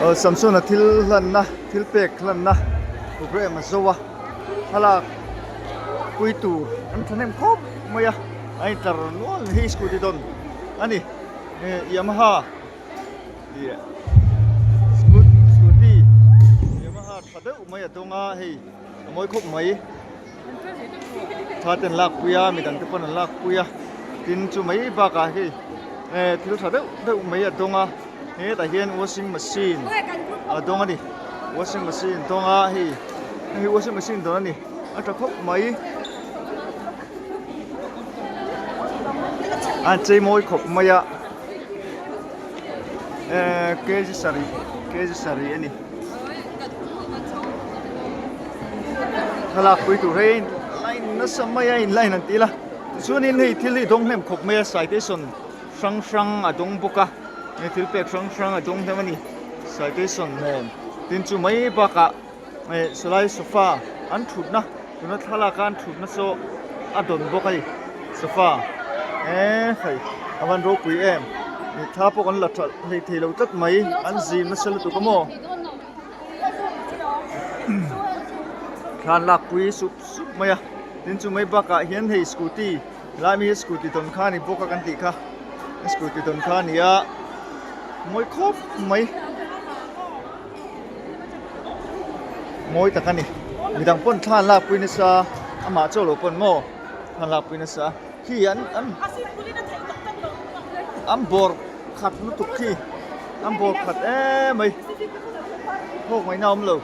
Aw Samsona thil hlanna thil pek hlanna programme a zo a thlalak pui tur an thahnem khawp mai a a intlar nual hi scooty dawn a ni Yamaha tih scooty Yamaha tha deuh mai a dawng a hei a mawi khawp mai. Thla te an lakpui a midang te pawn an lakpui a tin chu mai bakah hei eh thil tha deuh deuh mai a dawng a hetah hian washing machine a dawng a ni washing machine dawng a hei hei hi washing machine dawn a ni a tha khawp mai a chei mawi khawp mai a eh kg sarih kg sarih a ni. Thlalak pui tur hei line nasa mai a in line an tih la tichuanin hei thil hi dawng hnem khawp mai a citation hrang hrang a dawng bawk a hei thil pek hrang hrang a dawng hnem a ni citation nen tin chu mai bakah eh sawlai sofa an thutna tuna thlalak a an thutna saw a dawn bawk a ni sofa eee hei a van ropui em thla pawh kan la tha hlei thei lo tlat mai an zim nasa lutuk a maw thla an lakpui sup sup mai a tin chu mai bakah hian hei scooty helai mi hi scooty dawn kha a ni bawk a kan tih kha scooty dawn kha a ni a mawi khawp mai. Mawi tak a ni midang pawn thla an lakpui nasa amah chaw lo pawn maw thla an lakpui nasa khi an an an bawr khat lutuk khi an bawr khat em mai thawk ngaihna a awm lo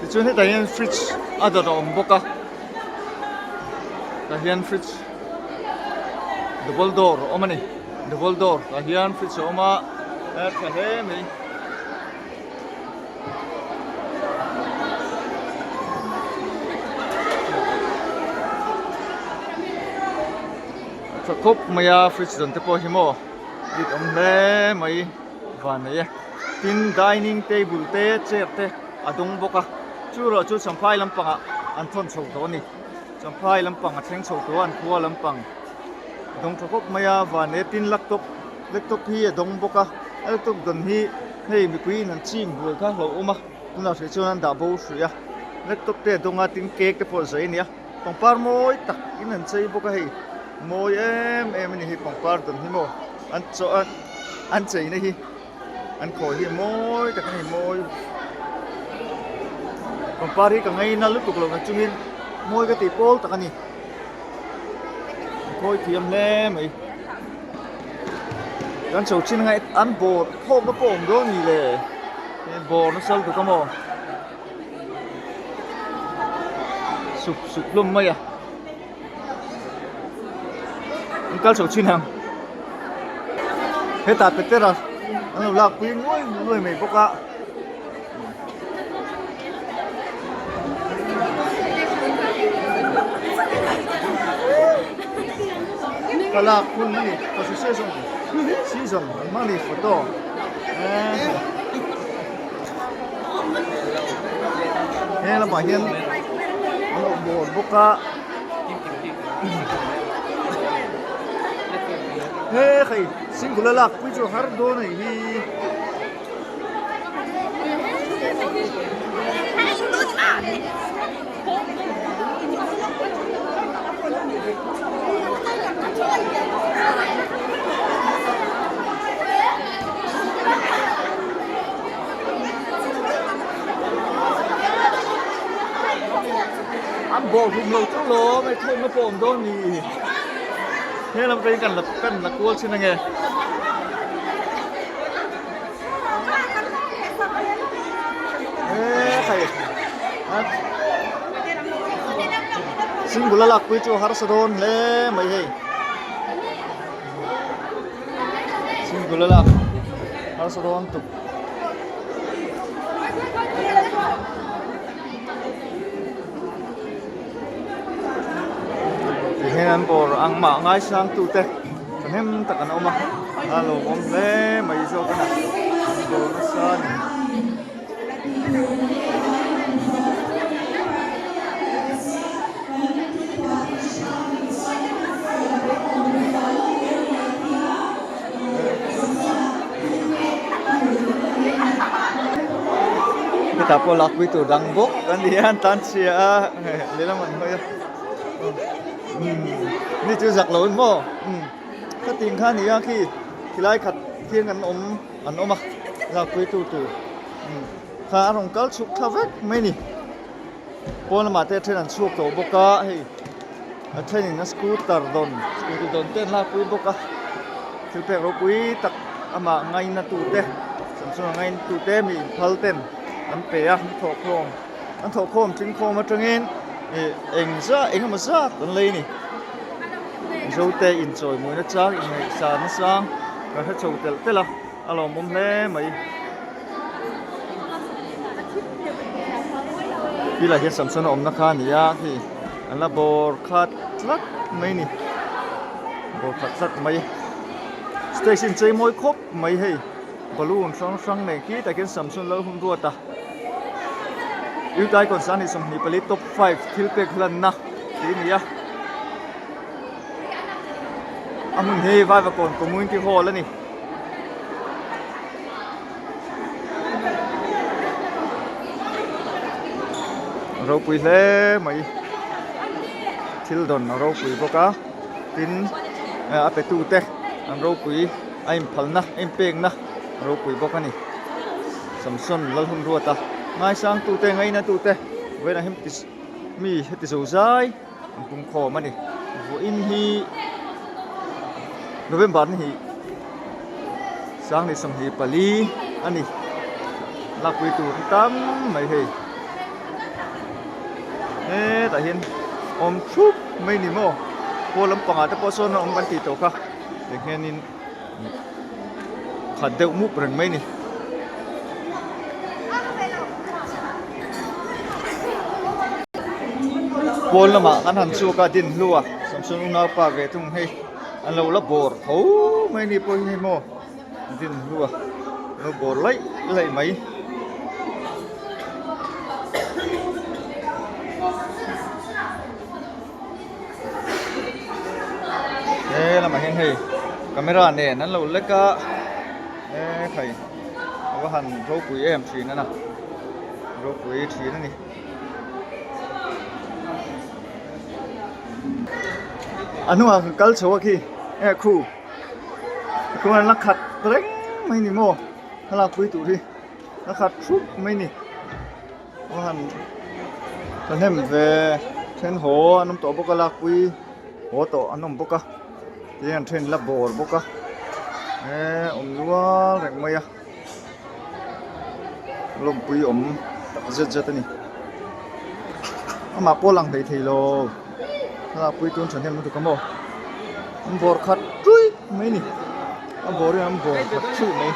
tichuan hetah hian fridge a dawt a awm bawk a tah hian fridge double door a awm a ni. Double door tah hian fridge a awm a a tha hle mai. A tha khawp mai a fridge dan te pawh hi maw rit awm hle mai van nei e tin dining table te chair te a dawng bawk a chu erawh chu champhai lampangah an thawn chho tawh a ni champhai lampang a thleng chho tawh a an khua lampang. A dawng tha khawp mai a van e tin laptop laptop hi a dawng bawk a a laptop dawn hi hei mipui in an ching buai kha hlauh awm a tunah hrih chuan an dah bo hrih a laptop te a dawng a tin cake te pawh a zai a ni a pangpar mawi tak in an chei bawk a hei mawi em em a ni hei pangpar dawn hi maw an chaw a an chei na hi an khawi hi mawi tak a ni mawi pangpar hi ka ngaina lutuk lo na chungin mawi ka tih pawl tak a ni. Khawi thiam hle mai kan chho chin angai an bawr thawk na pawh awm dawn ni le bawr nasa lutuk a maw sup sup hlawm mai a an kal chho chin ang hetah petera an lo lak pui nuai nuai mai bawk a. Thlalak hun a ni photo session season an hmang a ni photo he lamah hian an lo bawl bawk a he hei single a lak pui chu har dawn a nih hi. An bawh hlum lo chu lawm hei thawmna pawh awm dawn ni he lam atangin kan la kan la kual chin ange. Single a lakpui chu a harsa dawn hle mai hei single a lak harsa dawn tuk tihian an bawr ang mah ngaisang tute thahnem tak an awm a a lawmawm hle mai zawk a ni dawr nasa a ni. Khitah pawh lakpui tur dang bawk a ni a, an tan chhia a, lehlam an hawi a. Umm ni chu zak lo in maw? Umm khatin kha a ni a khi khilai khat khian an awm an awm a lakpui tur tur umm kha a rawn kal chhuk thla vek mai a ni. Pawn lamah te then an chhuak tawh bawk a hei a thenin a scooter dawn scooty dawn te an lakpui bawk a thil pek ropui tak amah ngaina tute Samsung a ngaina tute mi inphal ten an pe a an thawhkhawm an thawhkhawm tlingkhawm atangin ih eng zah eng emaw zat an lei a ni Mizote inchawimawina chang inngaihsan nasang kan hre chho telh telh a. A lawmawm hle mai. Tilai hian Samson a awmna kha a ni a hei an la bawr khat tlat mai a ni bawr khat tlat mai stage in chei mawi khawp mai hei balloon hrang hrang nen khi takin Samson lal hun ruat a youth icon sang 24 top 5 thil pek hlanna tih a ni a a hmun hi Vaivakawn community hall a ni. Ropui hle mai thil dawn a ropui bawk a tin a pe tu te an ropui a inphalna a inpekna a ropui bawk a ni Samson Lalhunruata ngaisang tute ngaina tute vawiinah hian mi heti zo zai an pungkhawm a ni vawiin hi November ni hi sang 24 a ni lakpui tur hi tam mai hei hetah hian awm thup mai ni maw pawl lampangah te pawh sawn a awm kan tih tawh kha tihianin khat deuh mup reng mai a ni. Pawn lamah kan han chhuak a din hlu a Samson unaupa ve thung hei an lo la bawr tho mai ni pawh hi hei maw din hlu a an lo bawr laih laih mai. He lamah hian hei camera nen an lo lek a e khai a va han ropui em thin a na ropui thin a ni. A hnungah kan kal chho a khi e khu khu an la khat reng mai ni maw thlalak pui tur hi la khat thup mai ni. A han thahnem ve then haw an awm tawh bawk a lakpui haw tawh an awm bawk a tin an then la bawr bawk a eee awm nual reng mai a lawmpui awm tak zet zet a ni amah pawh a lang hlei thei lo lakpui tun thahnem lutuk a maw an bawr khat ṭuih mai a ni a bawr in an bawr khat ṭuih mai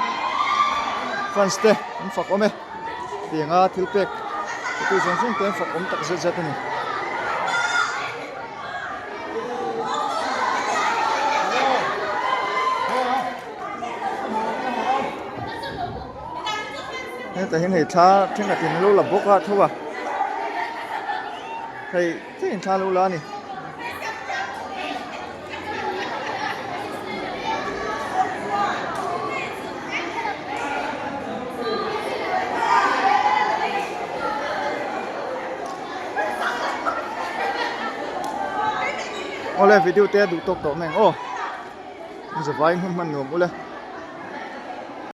fans te an fak awm e. Tianga thil pek tu zawng zawng te an fak awm tak zet zet a ni. Hetah hian hei thla thenkhat in lo la bawk a tho a hei thein thla lo la a ni. Awle video te a duh tawk tawh mai ang aw. Zavai hmun hman nuam ule.